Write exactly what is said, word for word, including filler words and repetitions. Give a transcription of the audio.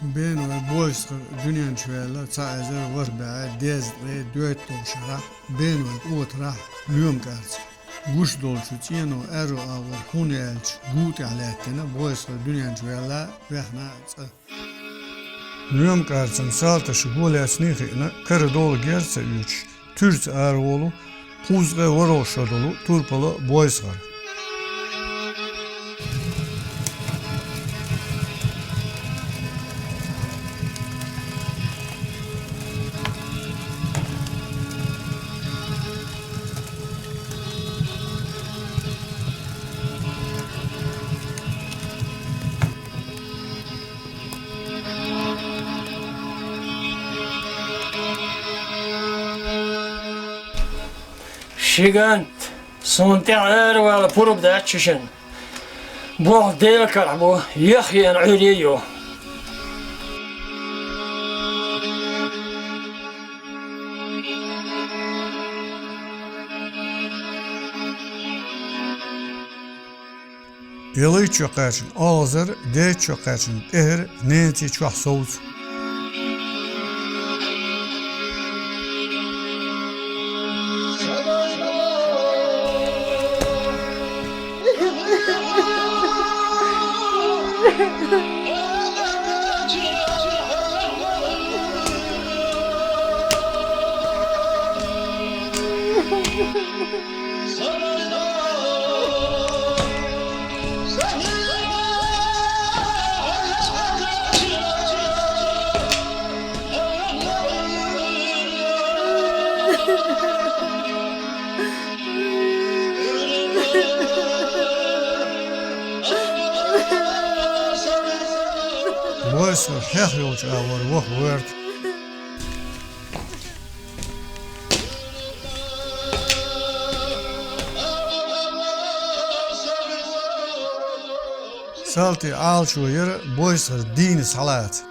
Беной Бойсхар дуьнен чу ваьлла цхьа эзар ворхӀ бӀе дезткъе доьтталгӀа шарахь, Беной кӀотарахь, ЛоьмакӀарца. Гуш долчу цӀено аьрру агӀор хьуна яьлча гу тӀехь лаьттина, Бойсхар дуьнен чу ваьлла ваьхна цӀа. ЛоьмакӀарцан салташа го лаьцний хиъна, кара дола герз ца оьцуш, туьрца араволу, кхузткъе ворхӀалгӀа шо долу турпала Бойсхар. Ши гӀант, суна тӀехь аравала пурба дац шуна. Болх Делан карахь бу, яхъена Ӏуьйре ю. Ялийча чу кхаьчна олхазар, дечу чу кхаьчна тӀехьара ненаций чохь совца. Бойсхар хьех йолчу агӀор ваха гӀерта. Салтий Ӏалашо яра Бойсхар дийна схьалаца.